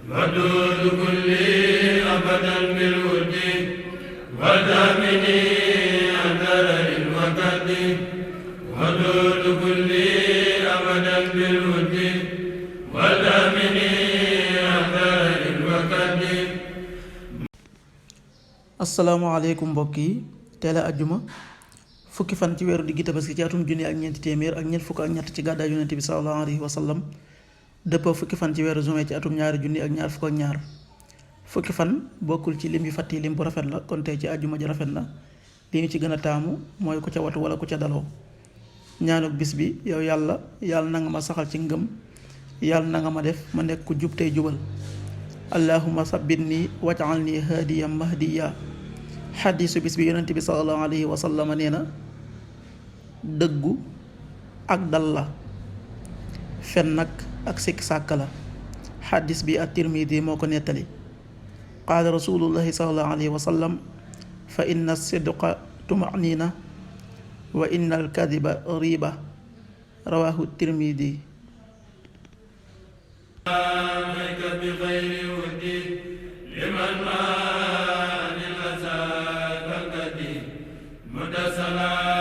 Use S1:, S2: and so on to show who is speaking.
S1: ودود كلي أبدا بالود ودامني أثر الوقت ودود كلي أبدا بالود ودامني أثر الوقت.
S2: asalaamaaleykum mbokk yi, teel a ajjuma fukki fan ci weeru diggi tabaski ci atum junni ak ñeenti téeméer ak ñeent fukk ak ñett ci gàddaay yonent bi sallallahu alayhi wa sallam dëppoo fukki fan ci weeru juin ci atum ñaari junni ak ñaar fukk ak ñaar. fukki fan bokkul ci lim yu fàtti lim bu rafet la, kon tey ci ajjuma ji rafet na. li ñu ci gën a taamu mooy ku ca watu wala ku ca daloo. ñaanuk bis bi: yow yàlla na nga ma saxal ci ngëm, yàlla na nga ma def ma nekk ku jub tey jubal. allahumma sabbitni waj'alni haadiyan mahdiya. xadiisu bis bi yonent bi sallallahu alayhi wa sallam nee na: dëggu ak dal la, fen nag ak sikk sàkk la. xadis bi at-Tirmidi moo ko nettali. qaala rasulullahi sallallahu alayhi wa sallam: fa inna sidqa tumanina wa inna alkadiba riba. rawahu Tirmidi.
S1: لمن ما للأسى كالقديم مدسلا